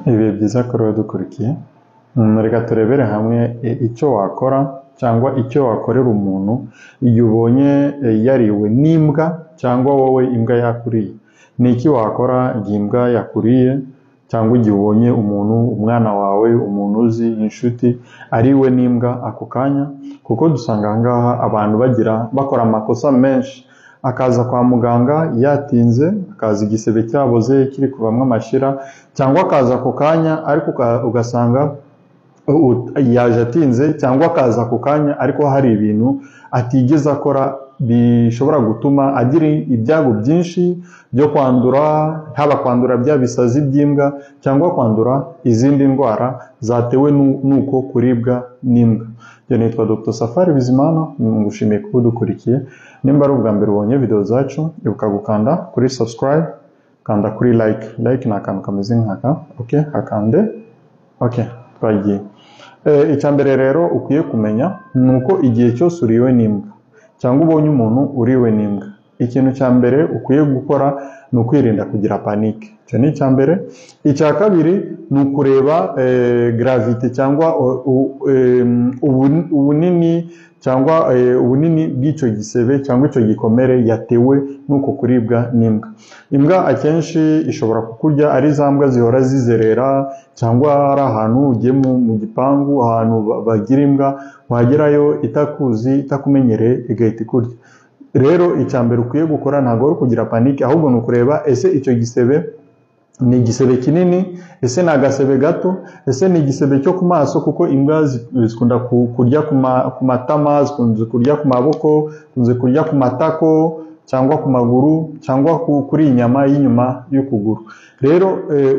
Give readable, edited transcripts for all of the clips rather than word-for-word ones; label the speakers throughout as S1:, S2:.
S1: Ibihe byiza kuri wowe dukurikiye. Reka turebere hamwe icyo wakora cyangwa icyo wakorera umuntu igihe ubonye yariwe n'imbwa cyangwa wowe imbwa yakuriye. Ni iki wakora igihe imbwa yakuriye cyangwa igihe ubonye umuntu, umwana wawe, umuntu uzi, inshuti ariwe n'imbwa ako kanya? Kuko dusanga aha ngaha abantu bagira bakora amakosa menshi, akaza kwa muganga yatinze, akaza igisebe cyaboze kiri kuvamo amashyira, cyangwa akaza ako kanya ariko ugasanga yaje atinze, cyangwa akaza ako kanya ariko hari ibintu atigeze akora bishobora gutuma agira ibyago byinshi byo kwandura, haba kwandura bya bisazi by'imbwa cyangwa kwandura izindi ndwara zatewe n'uko kuribwa n'imbwa. Njye nitwa Dr Safari Bizimana, ngushimiye kuba udukurikiye. Nimba ari ubwa mbere ubonye video zacu, ibuka gukanda kuri subscribe, kanda kuri like. Like ni akantu kameze nk'aka, okay, hakande, okay, twagiye. Icya mbere rero ukwiye kumenya ni uko igihe cyose uriwe n'imbwa cyangwa ubonye umuntu uriwe n'imbwa, ikintu cya mbere ukwiye gukora ni ukwirinda kugira panique. Icyo ni icya mbere. Icya kabiri ni ukureba gravité cyangwa ubunini cyangwa ubunini bw'icyo gisebe cyangwa icyo gikomere yatewe n'uko kuribwa n'imbwa. Imbwa akenshi ishobora kukurya ari za mbwa zihora zizerera, cyangwa ari ahantu ugiye mu gipangu, ahantu bagira imbwa, wagerayo itakuzi, itakumenyereye, igahita ikurya. Rero icya mbere ukwiye gukora ntabwo ari ukugira panique, ahubwo ni ukureba ese icyo gisebe ni igisebe kinini, ese ni agasebe gato, ese ni igisebe cyo ku maso, kuko imbwa zikunda kurya ku matama, zikunze kurya ku maboko, zikunze kurya ku matako cyangwa ku maguru, cyangwa kuri iyi nyama y'inyuma y'ukuguru. Rero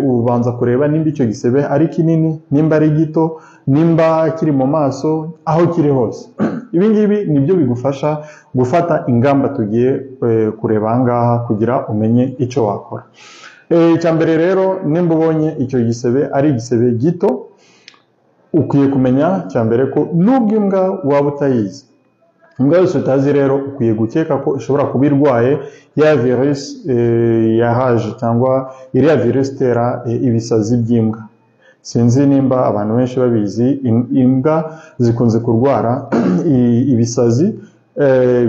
S1: ubanza kureba nimba icyo gisebe ari kinini, nimba ari gito, nimba kiri mu maso, aho kiri hose. Ibi ngibi nibyo bigufasha gufata ingamba tugiye kureba aha ngaha kugira umenye icyo wakora. Icya mbere rero, nimba ubonye icyo gisebe ari igisebe gito, ukwiye kumenya cya mbere ko nubwo imbwa waba utayizi, imbwa yose utazi rero ukwiye gukeka ko ishobora kuba irwaye ya virus ya rage cyangwa iriya virus itera ibisazi by'imbwa. Sinzi nimba abantu benshi babizi, imbwa zikunze kurwara ibisazi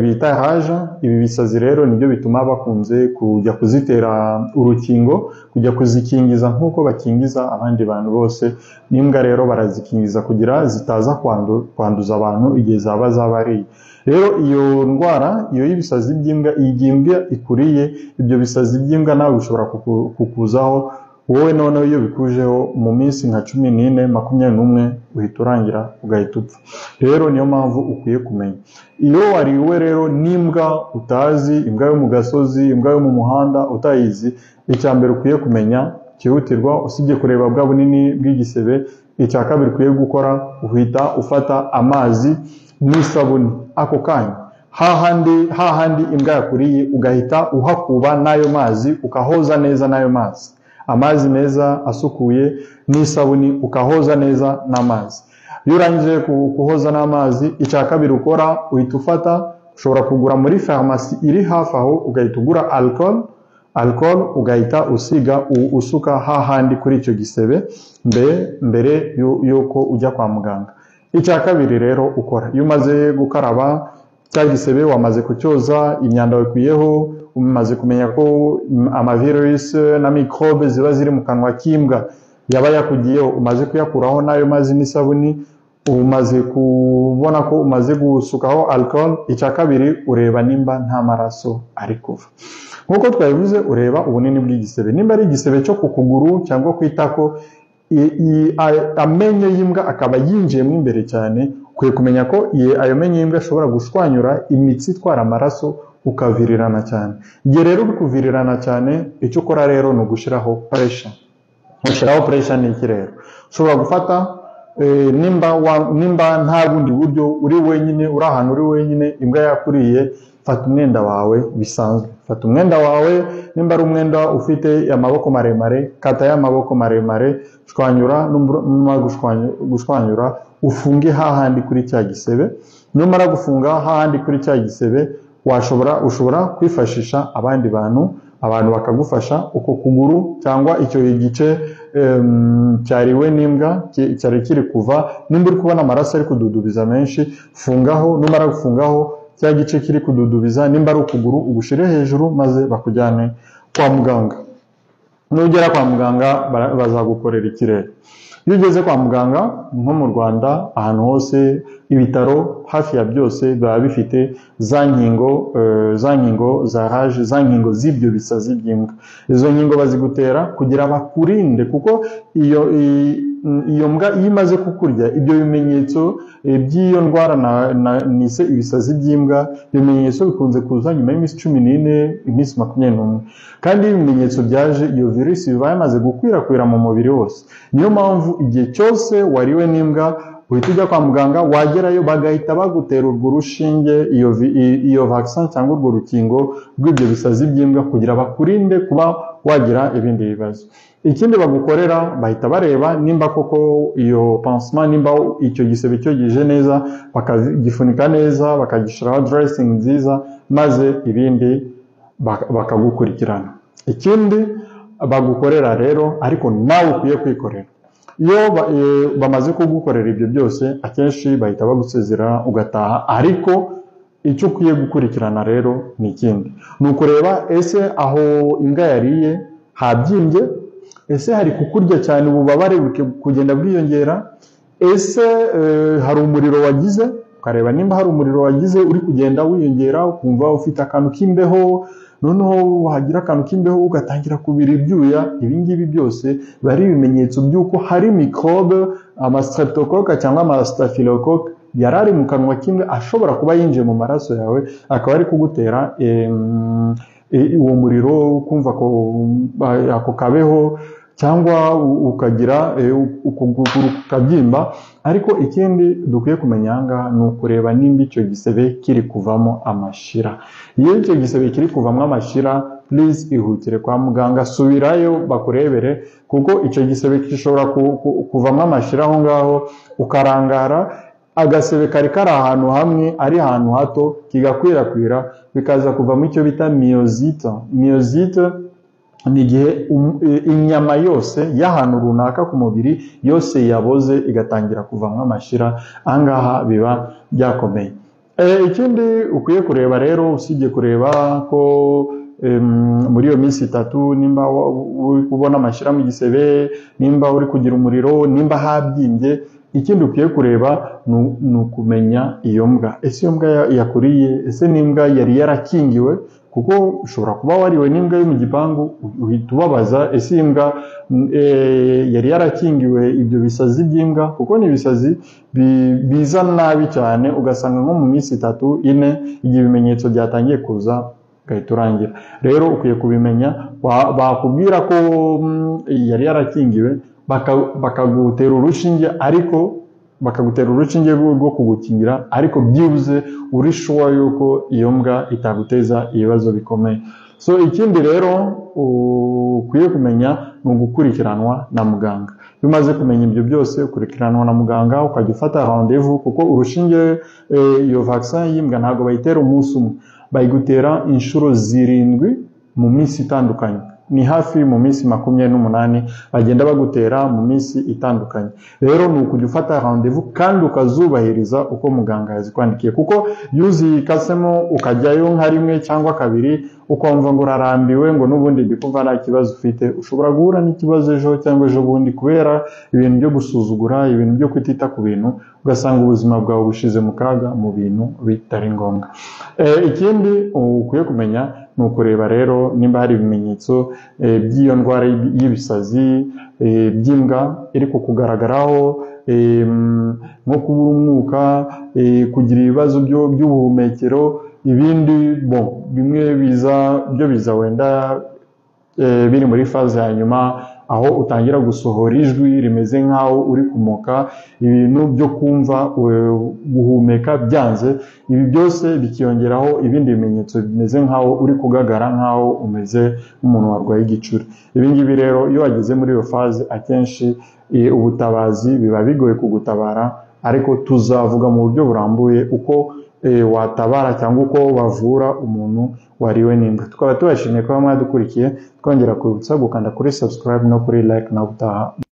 S1: bita rage. Ibi bisazi rero nibyo bituma bakunze kujya kuzitera urukingo, kujya kuzikingiza nk'uko bakingiza abandi bantu bose. N'imbwa rero barazikingiza kugira zitaza kwanduza abantu igihe zaba zabariye. Rero iyo ndwara, iyo y'ibisazi by'imbwa, igihe imbwa ikuriye ibyo bisazi by'imbwa nawe bishobora kukuzaho wowe. Noneho iyo bikujeho mu minsi nka 14, 21 uhita urangira, ugahita upfa. Rero niyo mpamvu ukwiye kumenya iyo wariwe rero n'imbwa utazi, imbwa yo mu gasozi, imbwa yo mu muhanda utayizi, icya mbere ukwiye kumenya cyihutirwa, usibye kureba bwa bunini bw'igisebe, icya kabiri ukwiye gukora, uhita ufata amazi n'isabuni ako kanya, hahandi imbwa yakuriye ugahita uhakuba n'ayo mazi, ukahoza neza n'ayo mazi, amazi meza asukuye n'isabuni, ukahoza neza n'amazi. Iyo urangije kuhoza n'amazi, icya kabiri ukora, uhita ufata, ushobora kugura muri farumasi iri hafi aho, ugahita ugura alcohol, alcohol ugahita usiga, usuka hahandi kuri icyo gisebe mbere y'uko ujya kwa muganga. Icya kabiri rero ukora, iyo umaze gukaraba cya gisebe, wamaze kucyoza, imyanda wikuyeho, umaze kumenya ko amavirus na microbe ziba ziri mu kanwa k'imbwa yaba yakugiyeho, umaze kuyakuraho n'ayo mazi n'isabuni, umaze kubona ko umaze gusukaho alcohol, icya kabiri ureba nimba nta maraso ari kuva. Nk'uko twabivuze, ureba ubunini bw'igisebe, nimba ari igisebe cyo ku kuguru cyangwa ku itako, amenyo y'imbwa akaba yinjiyemo imbere cyane, ukwiye kumenya ko ayo menyo y'imbwa ashobora gushwanyura imitsi itwara amaraso, ukavirirana cyane. Igihe rero uri kuvirirana cyane, icyo ukora rero ni ugushyiraho pressure. Gushyiraho pressure ni iki rero? Ushobora gufata nimba nta bundi buryo, uri wenyine, uri ahantu uri wenyine, imbwa yakuriye, fata umwenda wawe bisanzwe, fata umwenda wawe, nimba ari umwenda ufite amaboko maremare, kata y'amaboko maremare, shwanyura, numara gushwanyura ufunge hahandi kuri cya gisebe. Numara gufunga hahandi kuri cya gisebe, ushobora kwifashisha abandi bantu abantu bakagufasha uko kuguru cyangwa icyo gice cyariwe n'imbwa cyari kiri kuva. Nimba uri kubona amaraso ari kududubiza menshi, fungaho. Numara gufungaho cya gice kiri kududubiza, nimba ari ukuguru ugushire hejuru, maze bakujyane kwa muganga. Nugera kwa muganga bazagukorera ikirere. Iyo ugeze kwa muganga nko mu Rwanda, ahantu hose ibitaro hafi ya byose biba bifite za nkingo za rage, za nkingo z'ibyo bisazi by'imbwa. Izo nkingo bazigutera kugira bakurinde, kuko iyo mbwa iyo imaze kukurya, ibyo bimenyetso by'iyo ndwara nise ibisazi by'imbwa, ibimenyetso bikunze kuza nyuma y'iminsi 14, iminsi 21. Kandi iyo ibimenyetso byaje, iyo virusi biba yamaze gukwirakwira mu mubiri wose. Niyo mpamvu igihe cyose wariwe n'imbwa uhita ujya kwa muganga, wagerayo bagahita bagutera urwo rushinge, iyo vaccin cyangwa urwo rukingo rw'ibyo bisazi by'imbwa, kugira bakurinde kuba wagira ibindi bibazo. Ikindi bagukorera, bahita bareba nimba koko iyo pansement, nimba icyo gisebe cyogeje neza, bakagifunika neza, bakagishyiraho dressing nziza, maze ibindi bakagukurikirana. Ikindi bagukorera rero, ariko nawe ukwiye kwikorera, iyo bamaze kugukorera ibyo byose, akenshi bahita bagusezera ugataha. Ariko icyo ukwiye gukurikirana rero ni ikindi, ni ukureba ese aho imbwa yariye habyimbye, ese hari kukurya cyane, ububabare kugenda bwiyongera, ese hari umuriro wagize, ukareba nimba hari umuriro wagize uri kugenda wiyongera, ukumva ufite akantu k'imbeho, noneho wagira akantu k'imbeho ugatangira kubira ibyuya. Ibi ngibi byose biba ari ibimenyetso by'uko hari microbe, amastreptocoque cyangwa amastaphylocoque yari ari mu kanwa k'imbwa ashobora kuba yinjiye mu maraso yawe, akaba ari kugutera uwo muriro, kumva ko ako kabeho, cyangwa ukagira ukuguru kukabyimba. Ariko ikindi dukwiye kumenya aha ngaha ni ukureba nimba icyo gisebe kiri kuvamo amashira. Iyo icyo gisebe kiri kuvamo amashira, please ihutire kwa muganga, subirayo bakurebere, kuko icyo gisebe gishobora kuvamo amashira aho ngaho ukarangara, agasebe kari kari ahantu hamwe ari ahantu hato kigakwirakwira, bikaza kuvamo icyo bita myosite. Myosite ni igihe inyama yose y'ahantu runaka ku mubiri yose yaboze, igatangira kuvamo amashira. Aha ngaha biba byakomeye. Ikindi ukwiye kureba rero, usibye kureba ko muri iyo minsi 3 nimba uri kubona amashira mu gisebe, nimba uri kugira umuriro, nimba habyimbye, ikindi ukwiye kureba ni ukumenya iyo mbwa. Ese iyo mbwa yakuriye, ese n'imbwa yari yarakingiwe? Kuko ushobora kuba wariwe n'imbwa yo mu gipangu, uhita ubabaza ese iyi mbwa yari yarakingiwe ibyo bisazi by'imbwa? Kuko ni ibisazi biza nabi cyane, ugasanga nko mu minsi 3 4 igihe ibimenyetso byatangiye kuza ugahita urangira. Rero ukwiye kubimenya, bakubwira ko yari yarakingiwe, bakagutera urushinge, ariko bakagutera urushinge rwo kugukingira, ariko byibuze uri sure yuko iyo mbwa itaguteza ibibazo bikomeye. So ikindi rero ukwiye kumenya ni ugukurikiranwa na muganga. Iyo umaze kumenya ibyo byose, ukurikiranwa na muganga, ukajya ufata rendez-vous, kuko urushinge iyo vaccin y'imbwa ntabwo bayitera umunsi umwe, bayigutera inshuro 7 mu minsi itandukanye. Ni hafi mu minsi 28 bagenda bagutera mu minsi itandukanye. Rero ni ukujya ufata rendez-vous kandi ukazubahiriza uko muganga yazikwandikiye, kuko iyo uzikasemo ukajyayo nka rimwe cyangwa kabiri ukumva ngo urarambiwe, ngo n'ubundi ndi kumva nta kibazo ufite, ushobora guhura n'ikibazo ejo cyangwa ejo bundi, kubera ibintu byo gusuzugura, ibintu byo kutita ku bintu, ugasanga ubuzima bwawe bushize mu kaga mu bintu bitari ngombwa. Ikindi ukwiye kumenya ni ukureba rero nimba hari ibimenyetso by'iyo ndwara y'ibisazi by'imbwa iri kukugaragaraho, nko kubura umwuka, kugira ibibazo by'ubuhumekero, ibindi bimwe biza byo biza wenda biri muri faze ya nyuma, aho utangira gusohora ijwi rimeze nk'aho uri kumoka, ibintu byo kumva guhumeka byanze. Ibi byose bikiyongeraho ibindi bimenyetso bimeze nk'aho uri kugagara, nk'aho umeze nk'umuntu warwaye igicuri. Ibi ngibi rero iyo wageze muri iyo faze, akenshi ubutabazi biba bigoye kugutabara, ariko tuzavuga mu buryo burambuye uko watabara cyangwa uko bavura umuntu wariwe n'imbwa. Tukaba tubashimiye kuba mwadukurikiye, twongera kwibutsa gukanda kuri subscribe no kuri like. Nawe utaha.